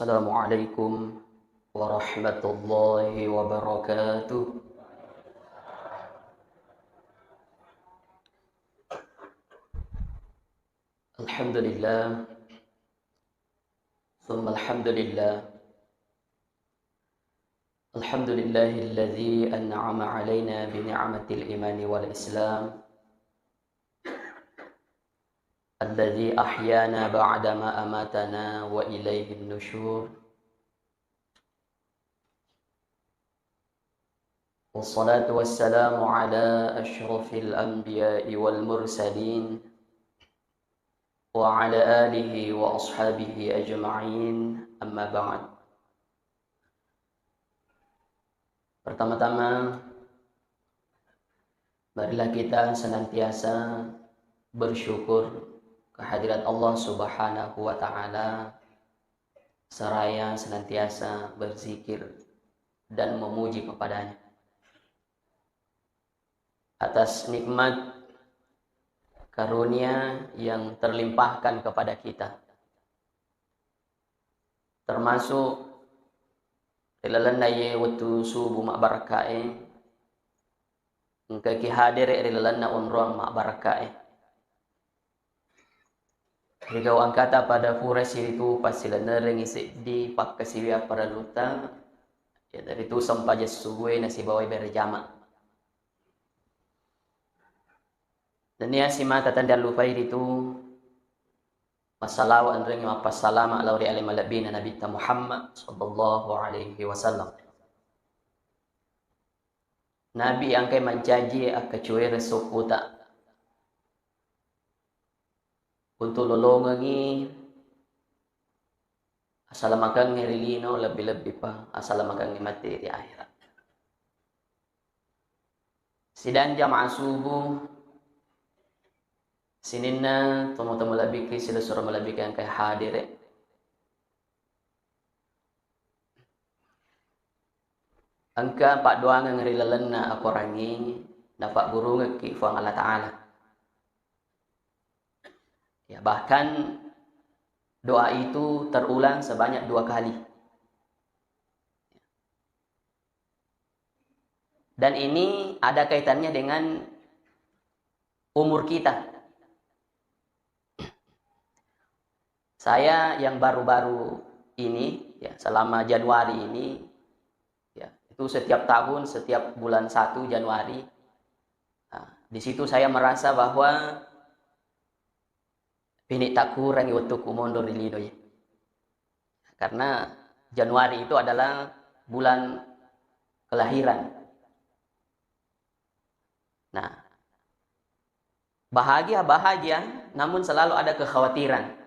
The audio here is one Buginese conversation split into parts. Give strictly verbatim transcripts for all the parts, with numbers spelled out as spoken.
Assalamualaikum warahmatullahi wabarakatuh. Alhamdulillah. Thumma alhamdulillah. Alhamdulillahilladzi an'ama alaina bi ni'matil imani wal islam. Alladzi ahyana ba'dama amatana wa ilaihin nusyur. Wassalatu wassalamu ala asyrafil anbiya'i wal mursalin, wa ala alihi wa ashabihi ajma'in, amma ba'd. Pertama-tama, marilah kita senantiasa bersyukur kehadirat Allah Subhanahu wa Ta'ala, seraya senantiasa berzikir dan memuji kepada-Nya atas nikmat karunia yang terlimpahkan kepada kita. Termasuk ri lalenna iye wettu subuh mabbarakkae, engkaki hadere ri lalenna onroang mabbarakkae. Rigau engkata pada pura siritu passilennerengngi seddi pakkasiwiang parelluta, iyanaritu sempajang subuhe nasibawai berjama. Nennia simata tenriallupai ritu massalawa enrengngi mappassalama lao ri ale malebbina Nabitta Muhammad sallallahu alaihi wasallam. Nabi engkai mancaji akkacuere sokkuta untuk lolongengngi asalamakengnge ri lino, lebbi-lebbi pa asalamakengnge mate ri akhirat. Sidang jamaah subuh sininna tomatoa malebbiki, silessureng malebbiki engkai hadere. Engka paddoangeng ri lalenna akorangnge napagurungekki Fuang Allah Ta'ala. Ya, bahkan doa itu terulang sebanyak dua kali. Dan ini ada kaitannya dengan umur kita. Saya yang baru-baru ini, ya, selama Januari ini, ya, itu setiap tahun, setiap bulan satu Januari, nah, di situ saya merasa bahwa pini takkurangi wettukku monro ri lino, ya. Karena Januari itu adalah bulan kelahiran. Nah, bahagia-bahagia, namun selalu ada kekhawatiran.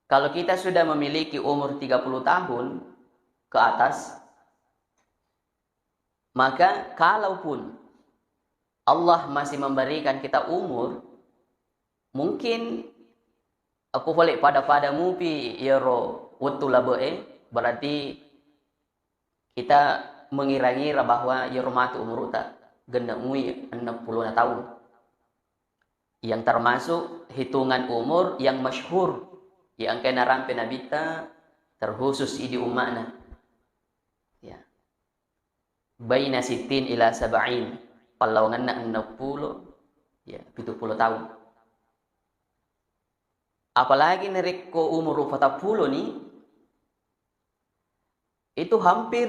Kalau kita sudah memiliki umur tiga puluh tahun ke atas, maka kalaupun Allah masih memberikan kita umur, mungkin aku pole pada-pada mupi iyaro wettu labe'e, berarti kita mengira-ngira bahwa iyaro matu umuru'ta genne'mui enneng pulona taung. Yang termasuk hitungan umur yang masyhur, yang engkae narampe Nabitta, terkhusus idi umma'na. Ya. Baina sittin ila sab'in, pallawangenna enneng pulo, ya, pitu pulo taung. Apalagi narekko umuru patappulo ni, itu hampir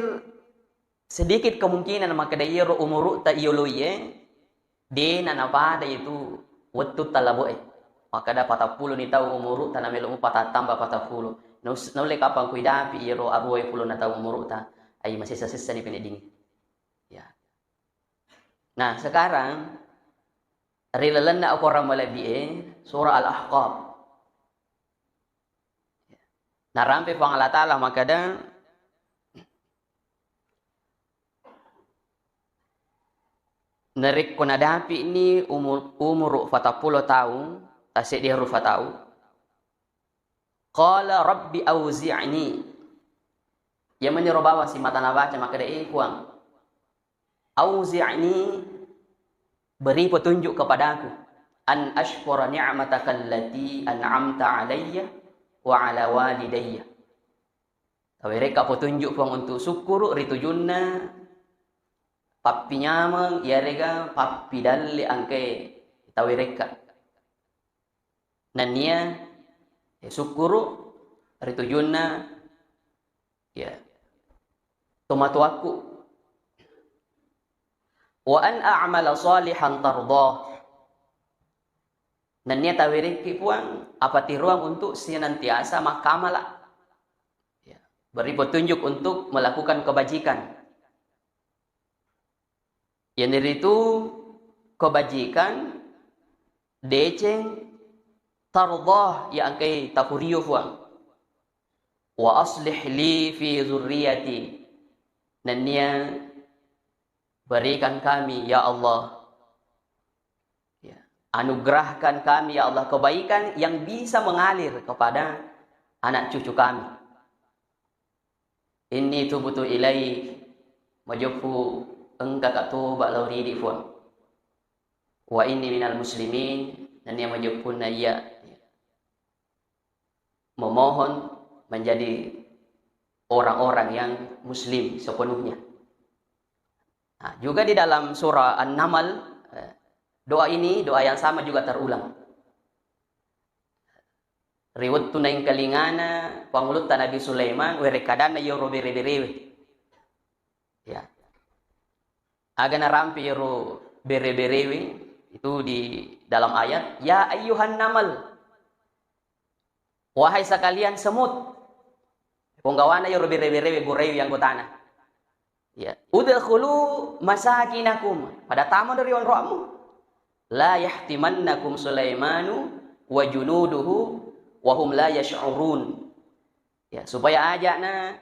sedikit kemungkinan makkeda iyaro umuru'ta iyoloiye, de' nanapada itu wettu talabo'e. Makkeda patappulo ni taung umuru'ta, namelo mupa tattamba patappulo. Naus-, naulle kapang kuidapi iyaro aruwa pulona taung umuru'ta, ai masessa-sessa ni peneddingngi. Ya. Nah, sekarang ri lalenna akorang malebbi'e, surah Al-Ahqaf. Narampe Puang Allah Ta'ala makkeda, narekko nadapi'ni umur, umuru patappulo taung, taseddi rufa tau, qala rabbi auzi'ni. Iya meniro bawang simata nabaca makkeda, "Eh, Puang, auzi'ni, beri petunjuk kepadaku, an ashkura ni'mataka allati an'amta alayya wa ala walidayya." Tawerekka petunjuk Puang untuk sukkuru ri tujunna pappinyameng iyarega pappidalle angke tawerekka. Nennia, eh, sukkuru ri tujunna, ya, tomatoakku. Wa an a'mala salihan tardah. Nennia tawerekki Puang, apatiroang untuk senantiasa makkamala. Ya, beri petunjuk untuk melakukan kebajikan. Iyanaritu kebajikan, deceng, tardah, ya engkai tapurio Puang. Wa aslih li fi zurriyati. Nennia berikan kami, ya Allah. Ya, anugerahkan kami, ya Allah, kebaikan yang bisa mengalir kepada anak cucu kami. Inni tubtu ilaik, majeppu engkaka toba lao ridi Puang. Wa inni minal muslimin, nennia majeppunna iya memohon menjadi orang-orang yang muslim sepenuhnya. Nah, juga di dalam surah An-Naml, eh, doa ini, doa yang sama juga terulang. Ri wettu naengkalingana Pangulutta Nabi Sulaiman, werekkadanna iyaro bere-berewe. Ya. Aga narampe iyaro bere-berewe itu di dalam ayat, "Ya ayyuhan namal." Wahai sekalian semut. Ponggawana iyaro bere-berewe, guraiwi anggotana. Ya, "Udkhulu masakinakum." Pada tama dari onromu. "La yahtimannakum Sulaimanu wa junuduhu wa hum la yash'urun." Ya, supaya aja na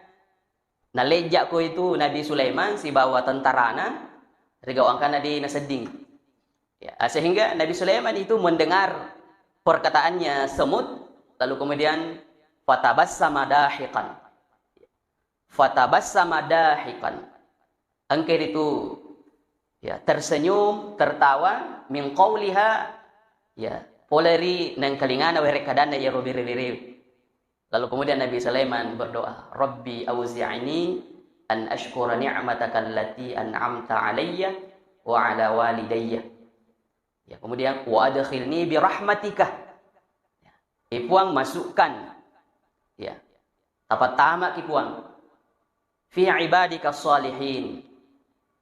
nalejja ko itu Nabi Sulaiman sibawa tentarana, rigau angkana di nasedding. Ya, sehingga Nabi Sulaiman itu mendengar perkataannya semut, lalu kemudian fatabassama dahikan. Fatabassama dahikan. Engka ritu, ya, tersenyum, tertawa, min qauliha, ya, pole ri nengkalingana werekkadanna iyaro bere-berewe. Lalu kemudian Nabi Sulaiman berdoa, "Rabbi auzi'ni an ashkura ni'mataka allati an'amta alayya wa ala walidayya." Ya, kemudian, "Wa adkhilni bi rahmatika." Ya. Eh, Puang, masukkan. Ya. Tapattama ki, Puang. "Fi ibadika salihin."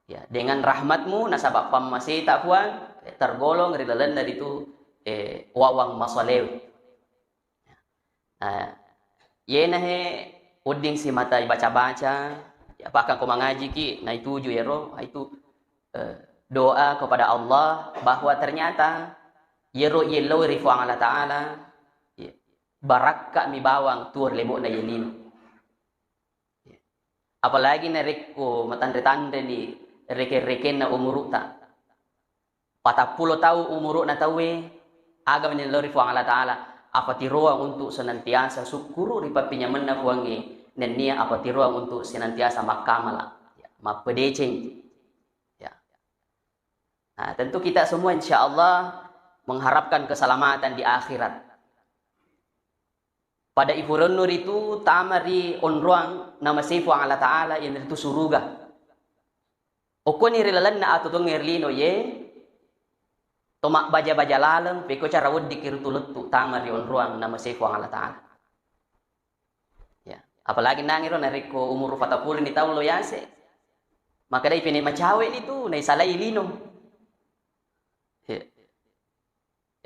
Ya, dengan rahmatmu, nasaba pammaseta, Puang, eh, tergolong ri lalenna ritu, eh, wawang masalewe. Nah, yena he wedding simata baca-baca, ya, bahkan ko mangajiki, naituju yero, itu, eh, doa kepada Allah bahwa ternyata yero yello ri Puang Allah Ta'ala, ya, barakka mi bawang tuo ri lebo'na yelino. Apalagi narekko matanre-tanreni reke-rekenna umuru'ta. Patappulo taung umuru'na tauwe, aga mani lao ri Puang Allah Ta'ala, apatiroang untuk senantiasa sukkuru ri pappinyamenna Puangnge, nennia apatiroang untuk senantiasa makkamala, ya, mappedeceng. Ya. Nah, tentu kita semua insya Allah mengharapkan keselamatan di akhirat. Pada ipurennu ritu tama ri onroang namasei Puang Allah Ta'ala, iyanaritu suruga. Okkoni ri lalenna atuo tongeng ri lino ye, to mabbaja-baja laleng, pekko cara weddikki ritu lettu tama ri onroang namasei Puang Allah Ta'ala. Ya, apalagi nangiro narekko umuru patappulo ni taung lo yase, makkedai pene macawe ni tu, naisalai lino. Ya.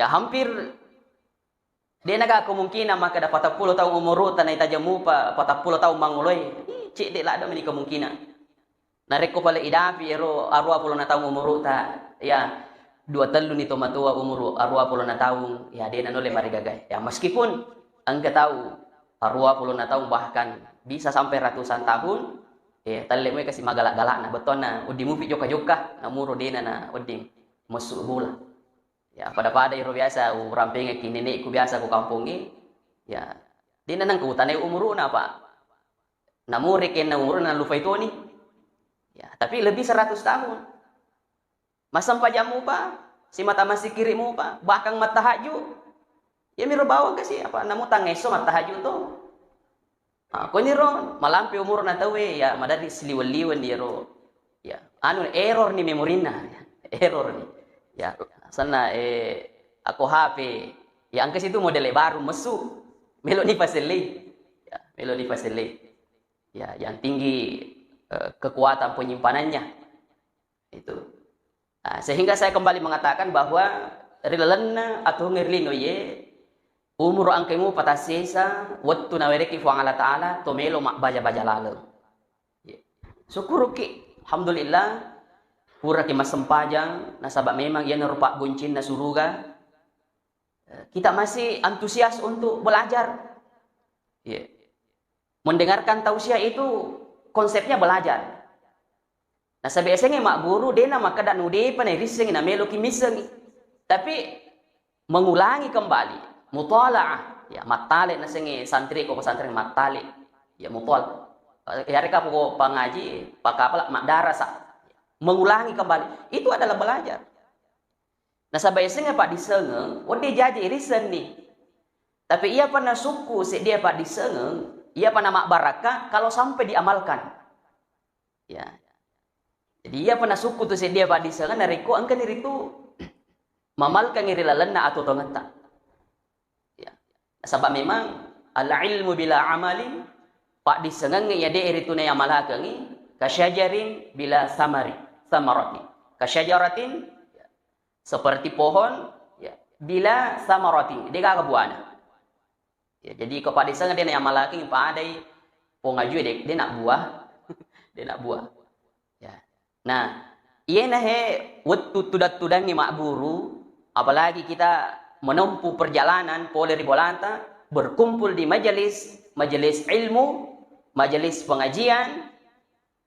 Ya, hampir de' naga kemungkinan makkeda patappulo taung umuru'ta naitajeng mupa patappulo taung mangoloi. Ih, cedde' ladde' mani kemungkinan. Narekko pale idapi ero aruwa pulona taung umuru'ta, ya, dua tellu ni tomatoa umuru aruwa pulona taung, ya, de' nanulle marigaga. Ya, meskipun engka tau aruwa pulona taung, bahkan bisa sampai ratusan tahun, ya, talle' moi kasi magala'-gala'na, bettuanna wedding mupi jokka-jokka, namuro de'na na wedding messu bola. Ya, pada-pada iro biasa urampengekki nenekku biasa ko kampongnge. Ya, de'na nengka utanai umuru'na, Pak. Namure kenna umuru'na lupai toni. Ya, tapi lebih seratus tahun. Massempajang mupa, simata massikiri mupa, bahkan mattahajju. Ya miro bawang kasi apa namu tangngesso mattahajju to. Ah, koniro malampe umurna tauwe, ya, maderri siliweng-liweng iyaro. Ya, anu, error ni memorinna. Error ni. Ya, sanna, eh, ako H P, ya, engka situ model baru messu. Melo ni pasellei. Ya, melo ni pasellei. Ya, yang tinggi, eh, kekuatan penyimpanannya. Itu. Nah, sehingga saya kembali mengatakan bahwa ri lalenna atuongnge ri lino iye, umur engkamu patassesa, wettu nawereki Fuang Allah Ta'ala, to melo mabbaja-baja laleng. Ye. Syukuruki, alhamdulillah, puraki massempajang, nasaba memang iyanaro paggoncinna suruga. Eh, kita masih antusias untuk belajar. Ye. Mendengarkan tausiah itu konsepnya belajar. Nasaba yasengnge magguru, de namakkeda nudepa nairissengngi, nameloki missengngi. Tapi mengulangi kembali, mutalaah, ya, mattale nasengnge santri ko pesantren mattale. Ya, mutal. Yareka poko pangaji, pakapala maddarasa. Mengulangi kembali. Itu adalah belajar. Nasaba yasengnge paddissengeng, wedding jaji irisenni. Tapi iyapa nasukku seddie paddissengeng, iyapa namabbarakka kalau sampai diamalkan. Ya. Jadi iyapa nasukku tu seddie paddissengeng, narekko engkani ritu mamalkangi ri lalenna atuo-tuongetta. Ya. Nasaba memang al-ilmu bila amalin, paddissengengnge iya de ritu naamalakengngi, kasyajarin bila samari, samarati. Kasyajaratin, ya, seperti pohon, ya, bila samarati, de gaga buana. Ya, jadi ko paddissengeng de naamalakengngi, padai pongajue de, de nabbuah, de nabbuah. Ya. Nah, iyena he wettu tudang-tudangngi magguru, apalagi kita menempuh perjalanan pole ri bolata, berkumpul di majelis, majelis ilmu, majelis pengajian,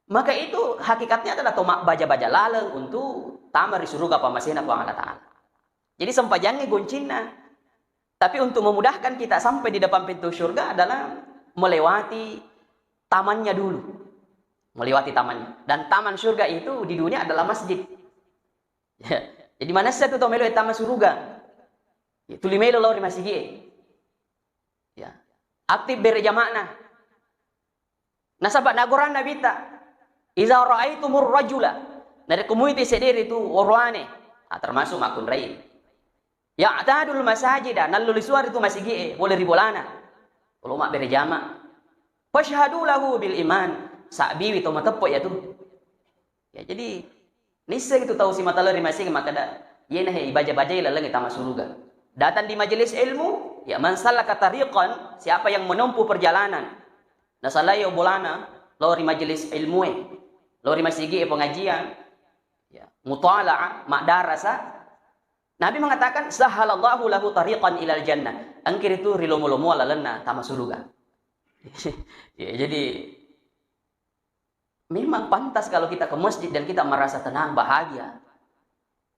maka itu hakikatnya adalah to mabbaja-baja laleng untuk tama ri suruga pamasena Puang Allah Ta'ala. Jadi sempajangngi goncinna. Tapi untuk memudahkan kita sampai di depan pintu surga adalah melewati tamannya dulu. Melewati tamannya. Dan taman surga itu di dunia adalah masjid. Ya. Jadi manessa tu to melo tama suruga. Ya, tuli melo lao ri masigi e. Ya. Aktif bere jama'na. Nasaba nagoranna Nabitta, "Iza ra'aitumur rajula," narekko muiti sedere tu woroane, ah, termasuk makkunrai. "Ya'tadul masajida," nallo lisuari tu masigi e, pole ri bolana. Polo mabbere jama. "Fashhadu lahu bil iman," sabbiwi to mateppe iya tu. Ya, jadi, nisseng itu tau simata lao ri masigi makkeda, iyena he ibaja-bajai lalengnge tama suruga. Datang di majelis ilmu, ya, "Man salaka tariqan," siapa yang menempuh perjalanan. Nasalai bolana, lao ri majelis ilmu e, lao ri masigi e pengajian, ya, mutalaah, maddarasa. Nabi mengatakan, "Sahhalallahu lahu tariqan ilal jannah." Engkiri tu rilomo-lomo lalenna tama suruga. Ya, jadi, memang pantas kalau kita ke masjid dan kita merasa tenang, bahagia.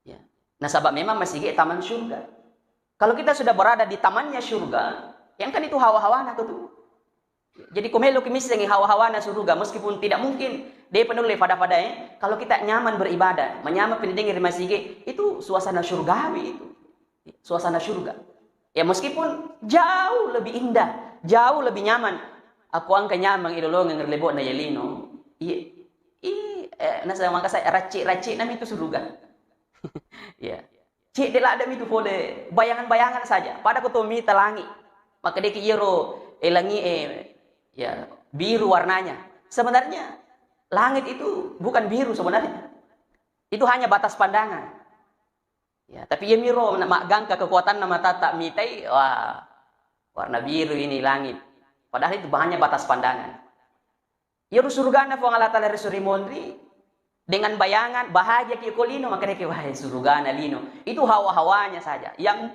Ya. Nasaba memang masigi taman surga. Kalau kita sudah berada di tamannya surga, yang kan itu hawa-hawana tu. Jadi ko meloki missengngi hawa-hawana suruga, meskipun tidak mungkin, depa nulle pada-pada, eh. Kalau kita nyaman beribadah, menyaman pendidikan di masigi, itu suasana surgawi itu. Suasana surga. Ya, meskipun jauh lebih indah, jauh lebih nyaman. Aku engka nyaman ilolongeng ri lebo'na iya lino. Iya, i, eh, nasa makasai racci-racci nami itu suruga. Ya. Cedde ladde mi tu pole, bayangan-bayangan saja. Pada ko to mita langi. Makkedeki iyaro, eh, langi, eh, ya, biru warnanya. Sebenarnya langit itu bukan biru sebenarnya. Itu hanya batas pandangan. Ya, tapi iya miro na-, maggangka kekuatanna matatta mitai, wah, warna biru ini langit. Padahal itu hanya batas pandangan. Iyaro surugana Puang Allah Ta'ala ri suri monri, dengan bayangan, bahagia ki ko lino, makanya ki, "Wah, surugana lino." Itu hawa-hawanya saja. Yang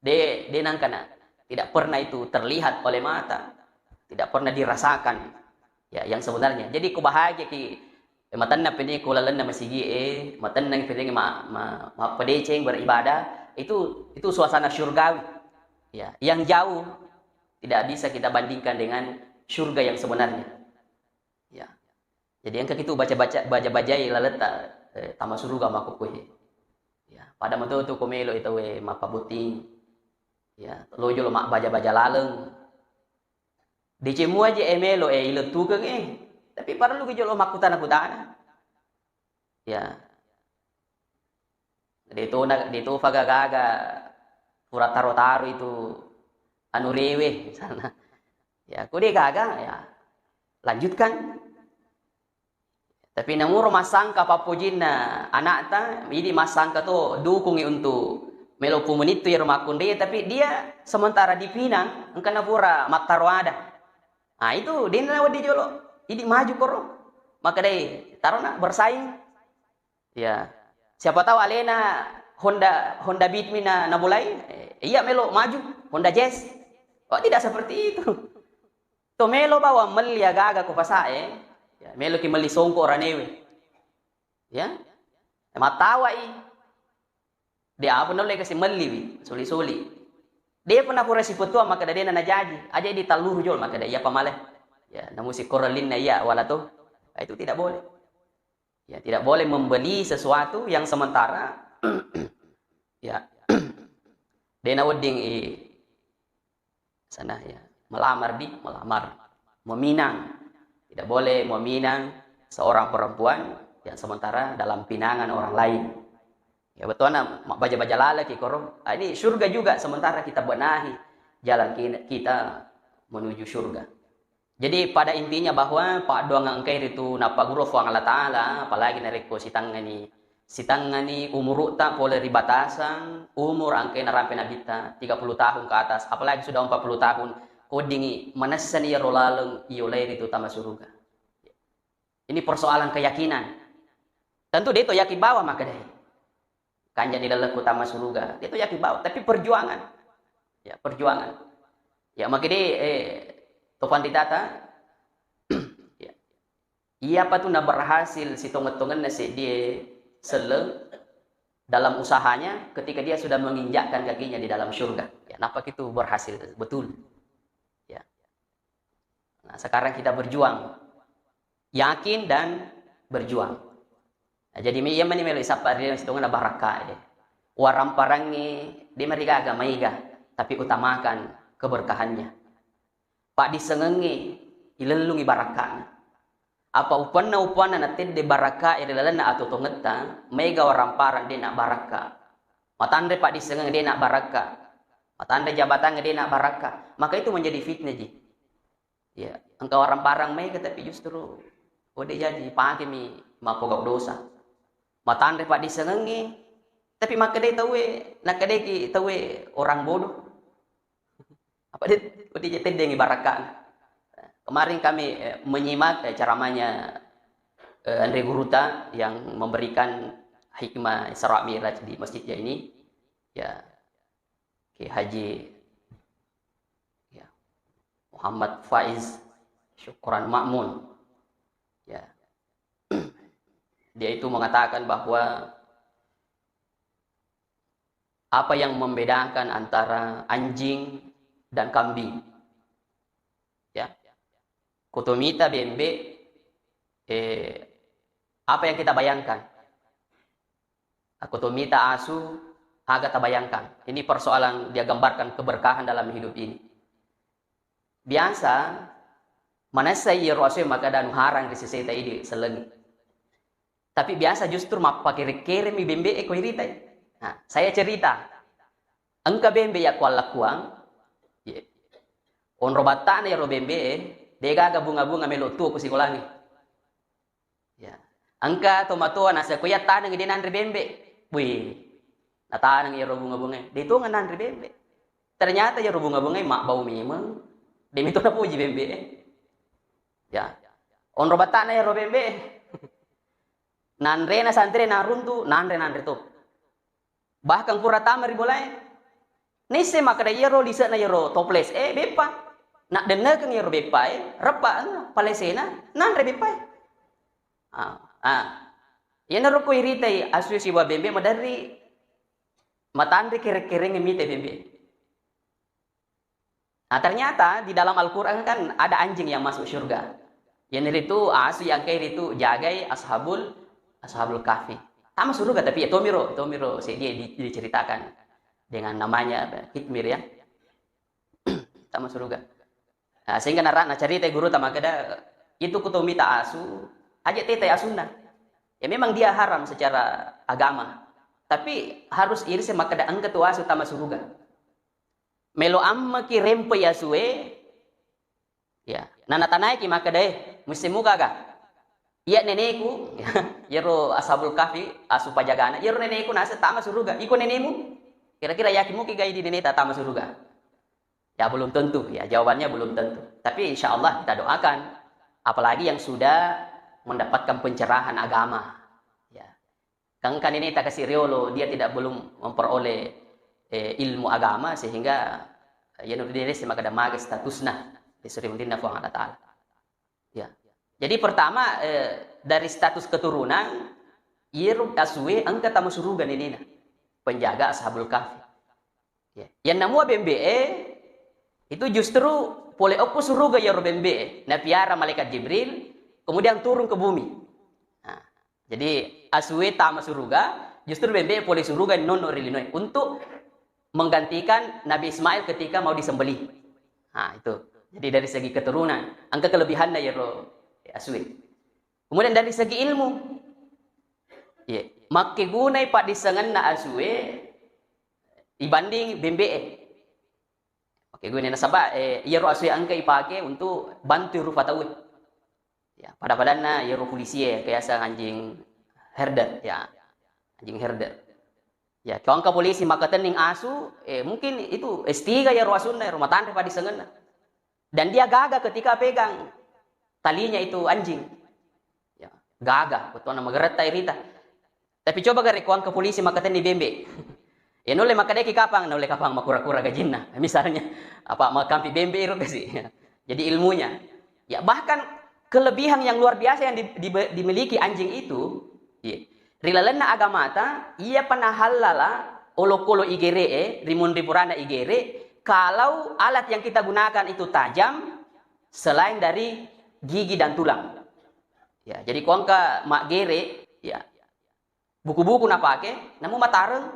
de, de nangkana. Tidak pernah itu terlihat oleh mata. Tidak pernah dirasakan. Ya, yang sebenarnya. Jadi, ko bahagia ki, eh, matenna pene ko lalenna masigi e, matenna pene ma, ma, ma pedeceng beribadah, itu, itu suasana surgawi. Ya, yang jauh tidak bisa kita bandingkan dengan surga yang sebenarnya. Ya. Jadi engka kitu baca-baca, baja-bajai laletta, eh, tama suruga makkukkuhe. Ya, pada meto tu ko melo itu we mappabotting. Ya, lo jolo mabbaja-baja laleng. Deceng mua je e melo e ilettukeng e. Tapi parellu ki jolo makkutana-kutana. Ya. Deto na, deto fagaga-gaga pura taro-taro itu anu rewe misalnya. Ya, ko de gaga ya lanjutkan. Tapi namuro massangka pappojinna anakta, idi massangka to dukungi untuk melo pumenittu iyaro makkunrai, tapi dia sementara dipinang engka napura mattaro ada. Ah, itu dena wedding jolo. Idi maju koro. Makkedai, tarona bersaing. Ya. Siapa tahu alena Honda, Honda Beat mi na, namulai, eh, iya melo maju, Honda Jazz. Oh, tidak seperti itu. To melo bawang melli aga-aga ko pasae, ya, melo ki melli songko ranewe. Ya. Mattawai. De apa naulle kasi melli wi, soli-soli. De pernah pura sipetuang makkeda dena najaji, aja di talluru jolo makkeda iya pamale. Ya, namu sikkorelinna iya wala to. Ah, itu tidak boleh. Ya, tidak boleh membeli sesuatu yang sementara ya dena wedding i sana ya melamar di melamar meminang. Tidak boleh meminang seorang perempuan yang sementara dalam pinangan orang lain. Ya betul na baja-baja lalaki koro. Ah, ini surga juga sementara kita benahi jalan ki- kita menuju surga. Jadi pada intinya bahwa paddoang engkai ritu nappaguru Puang Allah Ta'ala, apalagi narekko sitangngani, sitangngani umurutta pole ri batasan umur engkai narampe Nabitta tiga puluh tahun ke atas, apalagi sudah empat puluh tahun, koddingi manessani iyaro laleng iyolai ritu tama suruga. Ini persoalan keyakinan. Tentu de to yakin bawang makkedai. Kanja di lalekku tama suruga. Itu yakin bawang. Tapi perjuangan. Ya, perjuangan. Ya, makanya eh, topan ditata. Ya. Iya apa tu na berhasil si tonget-tongenna seddie selleng dalam usahanya ketika dia sudah menginjakkan kakinya di dalam surga. Ya, napa itu berhasil betul. Ya. Nah, sekarang kita berjuang. Yakin dan berjuang. Nah, jadi me- iya mani melo isappa ri sitongeng barakka e. Waramparangnge de marigaga maiga, tapi utamakan keberkahannya. Paddissengengnge ilellungi barakkana. Apa upanna-upanna natedde barakka e ri lalenna atotongetta, maiga waramparang de na barakka. Matanre paddissengeng de na barakka. Matanre jabatang de na barakka. Maka itu menjadi fitnah ji. Ya, engka waramparang mega tapi justru ode jaji pake mi mappogau dosa. Matanre paddissengengnge, tapi makkedai tauwe, nakkedaki tauwe orang bodoh. Apa de, ode je teddengi barakka. Kemarin kami eh, menyimak eh, ceramahnya eh, Andre Guruta yang memberikan hikmah Isra Mi'raj di masjidnya ini. Ya, Kiai Haji ya, Muhammad Faiz Syukran Ma'mun. Ya. Dia itu mengatakan bahwa apa yang membedakan antara anjing dan kambing. Ya. Kotomita bembe eh, apa yang kita bayangkan? Aku to mita asu, aga tabayangkan. Ini persoalan dia gambarkan keberkahan dalam hidup ini. Biasa, manessa iyaro asu makkeda anu harang ri seseta idi sellengi. Tapi biasa justru mappakere-kere mi bembe e ko iritai. Nah, saya cerita. Engka bembe yakko allakkuang, ye. Onro battana iyaro bembe e, degaga bunga-bunga melo tuo ko sikolangi. Ya. Engka tomatoa nasaba ko iya taneng de nanre bembe. Wih. Nataneng iyaro bunga-bunga. De to nanre bembe. Ternyata iyaro bunga-bunga mabbau memeng. De mito napoji bembe. Ya. Onro battana iyaro bembe. Nanrena santre naruntu, nanre nanre to. Bahkan pura tama ri bolae. Naisseng makkeda iyaro lise'na iyaro toples e beppa. Naddennekeng iyaro beppa e, reppa anu, palesena, nanre beppa e. Ah, ah. Iyanaro ko iritai asu sibawa bembe maderri matanre kere-kereng mite bembe. Nah, ternyata di dalam Al-Quran kan ada anjing yang masuk surga. Yang itu asu yang kayak itu jagai ashabul ashabul kahfi. Tama surga tapi ya tomiro, tomiro sedia di- diceritakan dengan namanya apa, Khidmir ya. Tama surga. Nah, sehingga nara-, nacaritai guru ta makkeda, itu kutomita asu, aja tetai asunna. Ya memang dia haram secara agama. Tapi harus iriseng makkeda engka tu asu tama suruga. Melo ammeki rempei asue, ya. Nanatanaiki makkeda, "Eh, musse mugaga?" "Iya neneku." Iyaro Ashabul Kahfi, asu pajagana. "Iyaro neneku naseng tama suruga. Iko nenemu? Kira-kira yakin muki gai di neneta tama suruga?" Ya, belum tentu. Ya, jawabannya belum tentu. Tapi insya Allah kita doakan. Apalagi yang sudah mendapatkan pencerahan agama. Ya. Kan, kan ini tak kasih riolo, dia tidak, belum memperoleh, eh, ilmu agama, sehingga, eh, ya, nulle direse makkeda maga statusna di suri undinna Puang Allah Ta'ala. Ya. Jadi pertama, eh, dari status keturunan, iyaro asue engka tama suruga nenena. Penjaga Ashabul Kahfi. Ya. Yang namua bembe'e, itu justru pole okko suruga iyaro bembe'e. Napiara malaikat Jibril, kemudian turun ke bumi. Nah, jadi asue tama suruga, justru bembe'e pole suruga nonno ri linoe untuk menggantikan Nabi Ismail ketika mau disembelih. Nah, itu. Jadi dari segi keturunan, engka kelebihanna iyaro asue. Kemudian dari segi ilmu, iya, makkegunai paddissengenna asue ibanding bembe'e. Makkegunai nasaba, eh, iyaro asue engka ipake untuk bantu rupa tauwe. Ya, pada-padanna iyaro polisie, biasa anjing herder, ya. Anjing herder. Ya, ko engka polisi makkatenning asu, eh, mungkin itu S tiga iyaro asunna, iyaro matanre paddissengenna. Dan dia gaga ketika pegang talinya itu anjing. Ya, gaga, bettuanna mageretta irita. Tapi coba gare ko engka polisi makkatenni bembe. Ya, nulle makkedaki kapang, nulle kapang makura-kura gajinna. Misalnya, apa makampi bembe iro kasi. Jadi ilmunya. Ya, bahkan kelebihan yang luar biasa yang di-, di-, dimiliki anjing itu, iya. Ri lalenna agamata, iyapa nahallala olokolo igere'e, rimunri purana igere, kalau alat yang kita gunakan itu tajam, selain dari gigi dan tulang. Ya, jadi ko engka maggere, ya, buku-buku napake, namu matareng,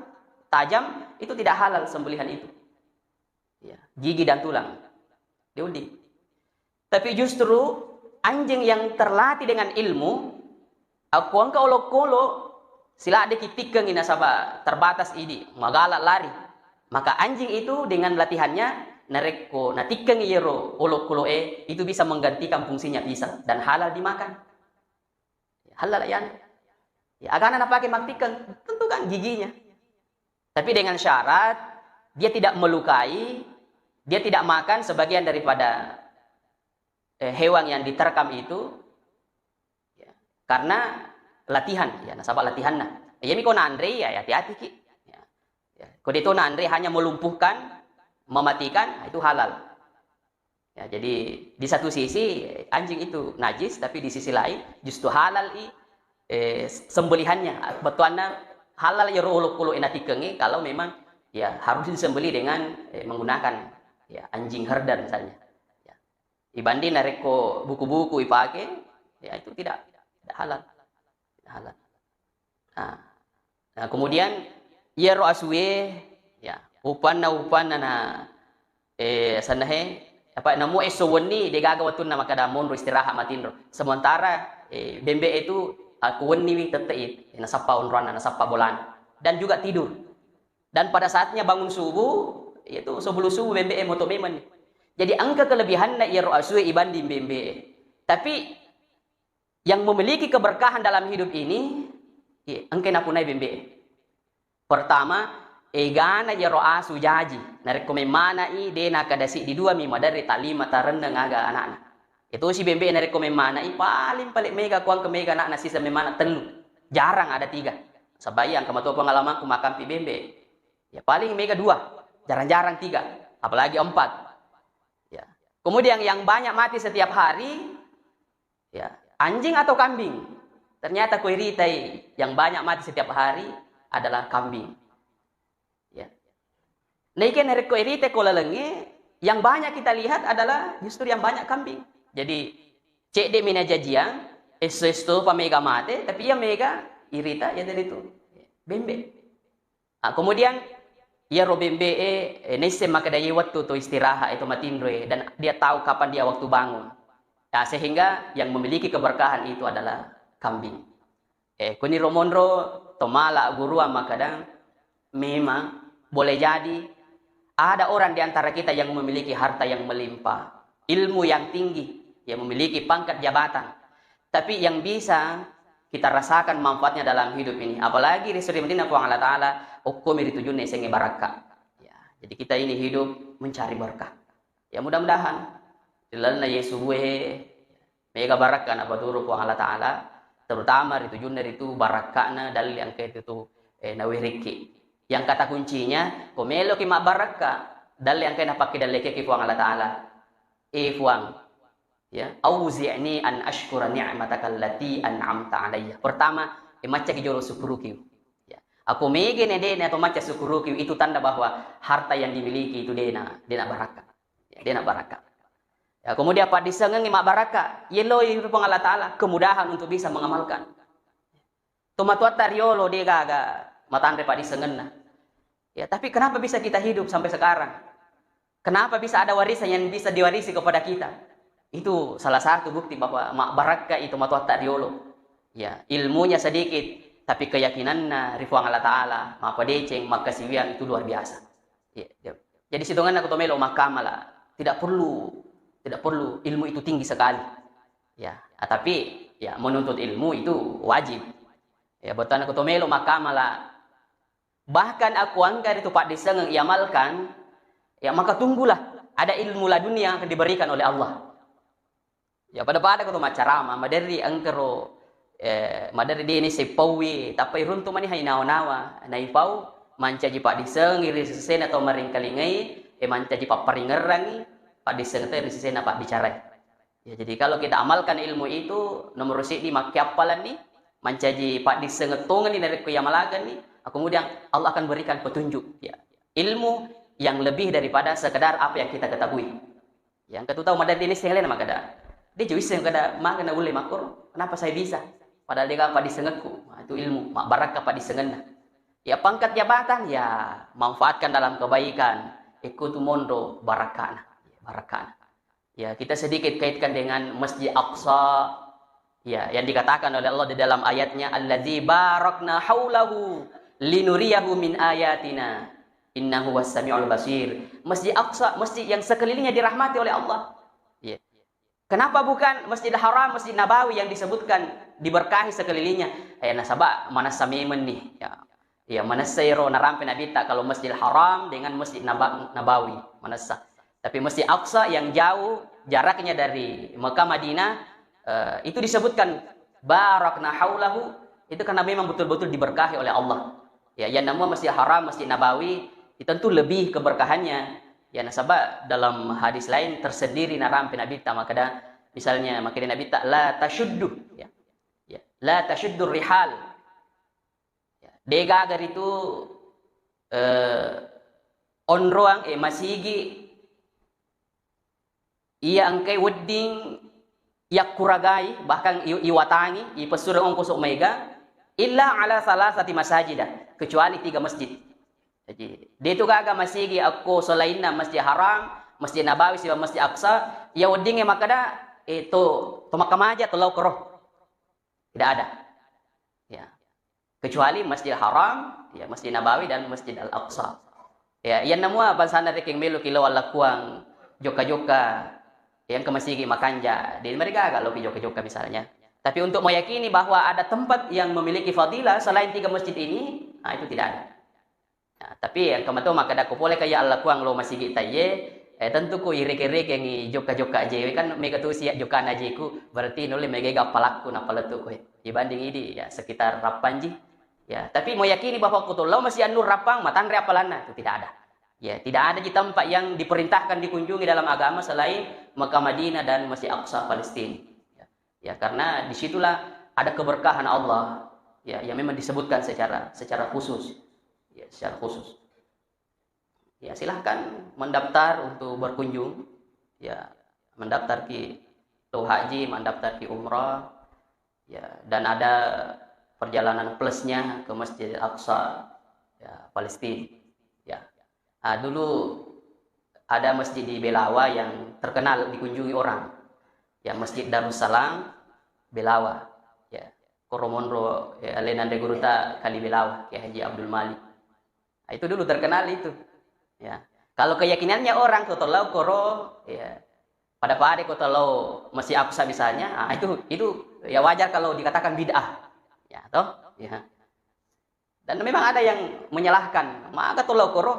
tajam, itu tidak halal sembelihan itu. Ya, gigi dan tulang. Diundi. Tapi justru anjing yang terlatih dengan ilmu, akko engka olokolo, siladdeki tikkengi nasaba terbatas idi, magala lari. Maka anjing itu dengan latihannya, narekko natikkengi iyaro olokolo'e, itu bisa menggantikan fungsinya pisau dan halal dimakan. Halal ya. Ya, agana napake mattikkeng, tentu kan giginya. Tapi dengan syarat dia tidak melukai, dia tidak makan sebagian daripada, eh, hewan yang diterkam itu, ya, karena latihan, ya, nasaba latihanna. Iyami ko nanre, ya, ya, hati-hati ki. Ya. Ya. Ko deto nanre hanya melumpuhkan, mematikan, itu halal. Ya, jadi di satu sisi anjing itu najis, tapi di sisi lain justru halal i, eh, sembelihannya. Bettuanna halal iyaro olokolo e natikkengi kalau memang ya harus disembelih dengan, eh, menggunakan ya anjing herder misalnya. Ya. Ibanding narekko buku-buku ipake, ya itu tidak, tidak halal. Tidak halal. Nah, nah, kemudian iyaro asue, ya, upanna, upanna na, eh, sannahe, apa, namu esso wenni, degaga wettunna makkeda monro istirahat matinro. Sementara, eh, bembe itu, ah, ko wenniwi tette'i, eh, nasappa onroanna, nasappa bolana. Dan juga tidur. Dan pada saatnya bangun subuh, yaitu sebelum subuh bembe e moto memang. Jadi engka kelebihanna iyaro asue ibanding bembe e. Tapi yang memiliki keberkahan dalam hidup ini, iya, engka napunai bembe. Pertama, egana iyaro asu jaji. Narekko memmana i, de nakkeda siddi dua mi, maderri talima tarenneng aga anakna. Itu si bembe narekko memmana i, paling paling mega kuang ke mega anakna sisa memmana tellu. Jarang ada tiga. Sabai engka matua pengalamanku makampi bembe. Ya paling mega dua, jarang-jarang tiga, apalagi empat. Ya. Kemudian yang banyak mati setiap hari, ya, anjing atau kambing? Ternyata ko iritai yang banyak mati setiap hari adalah kambing. Ya. Naike narekko iritai ko lalengnge, yang banyak kita lihat adalah justru yang banyak kambing. Jadi, cedde mina jajiang, esso-esso pa mega mate, tapi yang mega irita ya dari itu. Bembe. Ah, kemudian Iyaro bembe'e, eh, naisseng makkeda iye wettu to istirahat, eh, to matinroe, dan dia tahu kapan dia waktu bangun. Ya, sehingga yang memiliki keberkahan itu adalah kambing. Eh, kuniro monro to mala guruang makkeda, memang boleh jadi ada orang di antara kita yang memiliki harta yang melimpah, ilmu yang tinggi, yang memiliki pangkat jabatan. Tapi yang bisa kita rasakan manfaatnya dalam hidup ini. Apalagi ri suri Madinah Puang Allah Ta'ala, okkomi ri tujunna yasengnge barakka. Ya, jadi kita ini hidup mencari berkah. Ya, mudah-mudahan ri lalenna Yesu bue mega barakka napaturu Puang Allah Ta'ala, terutama ri tujunna ritu barakkana dalle engka itu tu, eh, nawirikki. Yang kata kuncinya, ko meloki mabbarakka, dalle engka napakkedallekeki Puang Allah Ta'ala. Eh, Puang, ya, "Auzi'ni an ashkura ni'mataka allati an'amta alayya." Pertama, eh, maccaki jolo syukuruki. Ya. Ako mega ne de' na to macca syukuruki, itu tanda bahwa harta yang dimiliki itu de'na, de'na barakka. Ya, de'na barakka. Ya, kemudian paddissengengngi mabbarakka, yelloi ri Puang Allah Ta'ala kemudahan untuk bisa mengamalkan. Tomatoatta riolo de' gaga matanre paddissengenna. Ya, tapi kenapa bisa kita hidup sampai sekarang? Kenapa bisa ada warisan yang bisa diwarisi kepada kita? Itu salah satu bukti bahwa mabbarakka itu tomatoatta riolo. Ya, ilmunya sedikit, tapi keyakinanna ri Puang Allah Ta'ala, mappadeceng, makkasiwiang itu luar biasa. Ya, ya. Jadi sitongenna ko to melo makkamala, tidak perlu, tidak perlu ilmu itu tinggi sekali. Ya, ah, tapi ya menuntut ilmu itu wajib. Ya, bettuanna ko to melo makkamala, bahkan ako engka ritu paddissengeng iamalkan, ya maka tunggulah ada ilmu laduni yang akan diberikan oleh Allah. Ya, pada-pada ko to maccarama, maderri engkaro, eh, maderri de' naisseng pauwi, tappa iruntu mani hai nawa-nawa, naipau mancaji paddisseng ri sesena tau maringkalingai, eh, mancaji papparingerrangi paddisseng tau ri sesena pabbicarai. Ya, jadi kalau kita amalkan ilmu itu, nomor siddi makkiappalanni, mancaji paddisseng tongenni narekko iamalakenni, kemudian Allah akan berikan petunjuk. Ya, ilmu yang lebih daripada sekedar apa yang kita ketahui. Yang ketu tau maderri naisseng alena makkeda, de' jo isseng kada maga naulle makkoro, kenapa saya bisa? Padahal de' gaga paddissengekku. Nah, itu ilmu, mabbarakka paddissengenna. Ya, pangkat jabatan, ya manfaatkan dalam kebaikan. Ikkutu monro barakkana. Barakkana. Ya, kita sedikit kaitkan dengan Masjid Aqsa. Ya, yang dikatakan oleh Allah di dalam ayatnya, "Alladzi barakna haulahu linuriyahu min ayatina. Innahu huwas samiul basir." Masjid Aqsa, masjid yang sekelilingnya dirahmati oleh Allah. Ya. Kenapa bukan Masjidil Haram, Masjid Nabawi yang disebutkan diberkahi sekelilingnya? Eh, nasaba manessa memeng ni. Ya. Iya, manessa ero narampe Nabitta, kalau Masjidil Haram dengan Masjid Naba-, Nabawi, manessa. Tapi Masjid Aqsa yang jauh jaraknya dari Mekah Madinah, eh, itu disebutkan barakna haulahu, itu karena memang betul-betul diberkahi oleh Allah. Ya, yang namanya Masjid Haram, Masjid Nabawi, itu tentu lebih keberkahannya. Ya, nasaba dalam hadis lain tersendiri narampe Nabitta, makkeda, misalnya, makkeda Nabitta, "La tasyuddu," ya. Ya, "La tasyuddur rihal." Ya, de' gaga ritu, eh, onroang, eh, masigi iya engkai wedding yakkuragai, bahkan i-, iwatangi, ipessureng ongkoso maega, "illa ala salasati masajida," kecuali tiga masjid. Jadi, de' tu gaga masigi akko selainna Masjid Haram, Masjid Nabawi, sibawa Masjid Aqsa, iya weddingnge makkeda, eh, to, to makkamaja, to lao koro. Tidak ada. Ya. Kecuali Masjidil Haram, ya, Masjid Nabawi, dan Masjid Al-Aqsa. Ya, iyanna mua bangsanna rekeng meloki lao allakuang jokka-jokka, ya, engka masigi makanja, de' marigaga loki jokka-jokka misalnya. Tapi untuk meyakini bahwa ada tempat yang memiliki fadilah selain tiga masjid ini, nah, itu tidak ada. Nah, tapi engka mato makkeda ko pole kaya allakuang lao masigi taiye, eh, tentu ko ireke-rekengi jokka-jokka ajewe, kan mega tu sia jokkana ajeku, berarti nulle mega ega appalakku nappa lettu koe. Dibanding idi, ya, sekitar Rappanji. Ya, tapi meyakini bahwa ko to lao Masjid An-Nur Rappang, matanre appalanna, itu tidak ada. Ya, tidak ada di tempat yang diperintahkan dikunjungi dalam agama selain Mekah Madinah dan Masjid Aqsa Palestina. Ya. Ya, karena disitulah ada keberkahan Allah, ya, yang memang disebutkan secara, secara khusus. Ya, secara khusus. Ya, silahkan mendaftar untuk berkunjung. Ya, mendaftar ki lo haji, mendaftar ki umrah. Ya, dan ada perjalanan plusnya ke Masjid Aqsa, ya, Palestina. Ya. Ah, dulu ada masjid di Belawa yang terkenal dikunjungi orang. Ya, Masjid Darussalam Belawa. Ya, koro monro, ya, alena anre guruta Kali Belawa, Kiai Haji Abdul Malik. Nah, itu dulu terkenal itu. Ya. Kalau keyakinannya orang ko tolao koro, ya, pada-pada ko tolao Masjid Aqsa misalnya, ah, itu, itu ya wajar kalau dikatakan bid'ah. Ya, toh? Ya. Dan memang ada yang menyalahkan, maka tolao koro.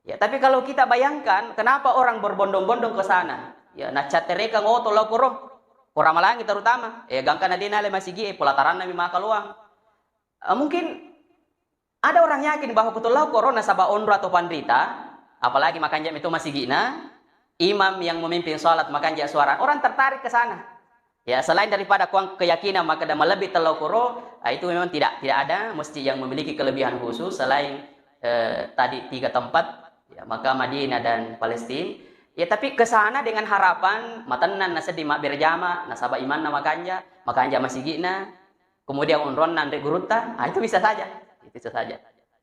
Ya, tapi kalau kita bayangkan, kenapa orang berbondong-bondong ke sana? Ya, nacatterekang, oh, tolao koro. Ko Ramalangi terutama. Eh, gangka na de nale masigi, eh, pelataranna mi maka loang. Eh, mungkin ada orang yakin bahwa ko tolao koro nasaba onro atau panrita, apalagi makanja mitu masigina, imam yang memimpin salat makanja suara, orang tertarik ke sana. Ya, selain daripada kuang keyakinan makkeda malebbi tolao koro, ah, itu memang tidak, tidak ada masjid yang memiliki kelebihan khusus selain, eh, tadi tiga tempat, ya, Makkah, Madinah, dan Palestina. Ya, tapi ke sana dengan harapan matennang nasedding mabbere jama, nasaba imanna makanja, makanja masigina, kemudian onronna anre gurutta, ah, itu bisa saja. Itu bisa saja.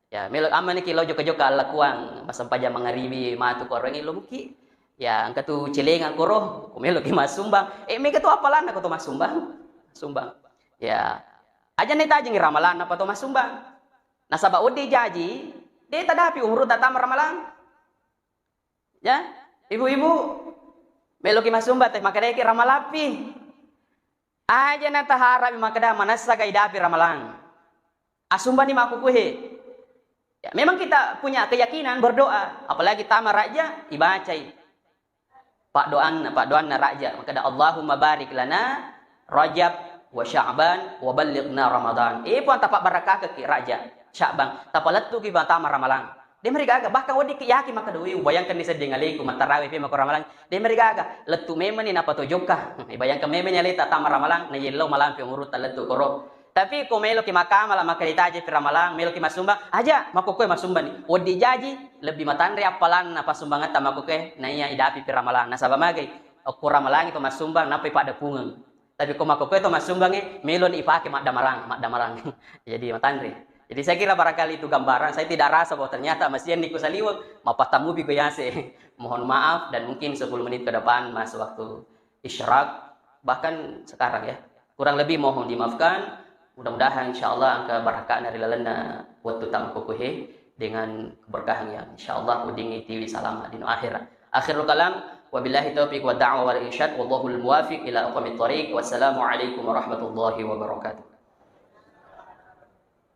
Ya, melo ammaniki lao jokka-jokka allakuang, massempajang mangaribi matu ko areng lo muki. Ya, engka tu celenga koro, ko meloki massumbang. Eh, mega tu appalanna ko to massumbang. Sumbang. Ya. Aja ne tajeng ramalanna pa to massumbang. Nasaba wedding jaji, de tadapi umuru tatama ramalang. Ya, ibu-ibu, meloki massumbang te, makkedaki ramalampi. Aja na taharap makkeda manessa ga idapi ramalang. Assumbani makkukuhe. Ya, memang kita punya keyakinan berdoa, apalagi tama raja, ibacai. Paddoanna, paddoanna raja, makkeda, "Allahumma barik lana Rajab wa Sya'ban wa ballighna Ramadan." Eh, Puang, tapabbarakakekki Rajab, Sya'ban, tapalettuki matama Ramalang. De marigaga, bahkan weddikki yakin makkeda, "Wi, ubayangkanni sedding aleku mattarawe pe mako Ramalang." De marigaga, lettu memeni napatojokka. Ibayangkan memeni aleta tama Ramalang, na yellau malampe umurutta lettu koro. Tapi ko meloki makamala, makkeda itajepi ramalang, meloki massumbang, aja makkokkoe massumbani. Wedding jaji, lebbi matanre appalanna passumbangetta makkokkoe, naiya idapipi ramalang. Nasaba magai, okko ramalangi to massumbang, nappai paddepungeng. Tapi ko makkokkoe to massumbangi, meloni ipake maddamarang, maddamarang. Jadi matanre. Jadi saya kira barangkali itu gambaran, saya tidak rasa bahwa ternyata masianni ku saliweng, mappattamupi ku yase. Mohon maaf, dan mungkin sepuluh menit ke depan masuk waktu isyraq, bahkan sekarang ya. Kurang lebih mohon dimaafkan. Mudah-mudahan insyaallah engka barakahna ri lalenna wettu tama kukuhe dengan keberkahan yang insyaallah weddingngi tiwi salama dino akhirat. Akhirul kalam, wabillahi taufiq wa da'wa wal irsyad, wallahul muwafiq ila aqwamit thariq. Wassalamualaikum warahmatullahi wabarakatuh.